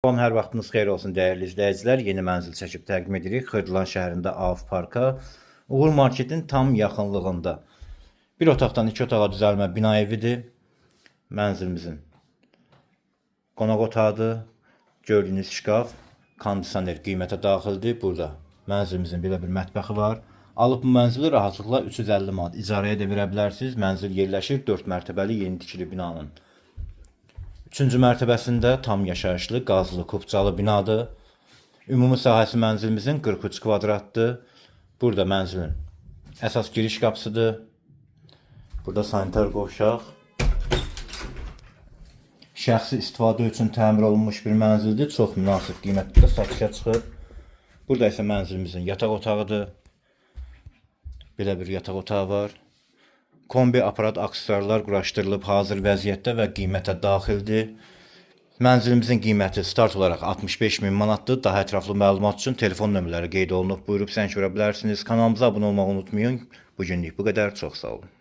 Salam, hər vaxtınız xeyir olsun dəyərli izləyicilər. Yeni mənzil çəkib təqdim edirik. Xırdalan şəhərində Av Parka, Uğur Marketin tam yaxınlığında. Bir otaqdan iki otağa düzəlmə bina evidir. Mənzilimizin qonaq otağıdır. Gördüyünüz şkaf, kondisioner qiymətə daxildir. Burada mənzilimizin belə bir mətbəxi var. Alıb bu mənzili rahatlıqla 350 manat icarəyə də verə bilərsiniz. Mənzil yerləşir 4 mərtəbəli yeni tikili binanın üçüncü mərtəbəsində, tam yaşayışlı, qazlı, kupçalı binadır. Ümumi sahəsi mənzilimizin 43 kvadratdır. Burada mənzilin əsas giriş qapısıdır. Burada sanitar qovşaq. Şəxsi istifadə üçün təmir olunmuş bir mənzildir. Çox münasib qiymətdə satışa çıxıb. Burada isə mənzilimizin yataq otağıdır. Belə bir yataq otağı var. Kombi aparat, aksesuarlar quraşdırılıb hazır vəziyyətdə və qiymətə daxildir. Mənzilimizin qiyməti start olaraq 65 min manatdır. Daha ətraflı məlumat üçün telefon nömrələri qeyd olunub. Buyurub zəng vura bilərsiniz. Kanalımıza abunə olmağı unutmayın. Bu günlük bu qədər. Çox sağ olun.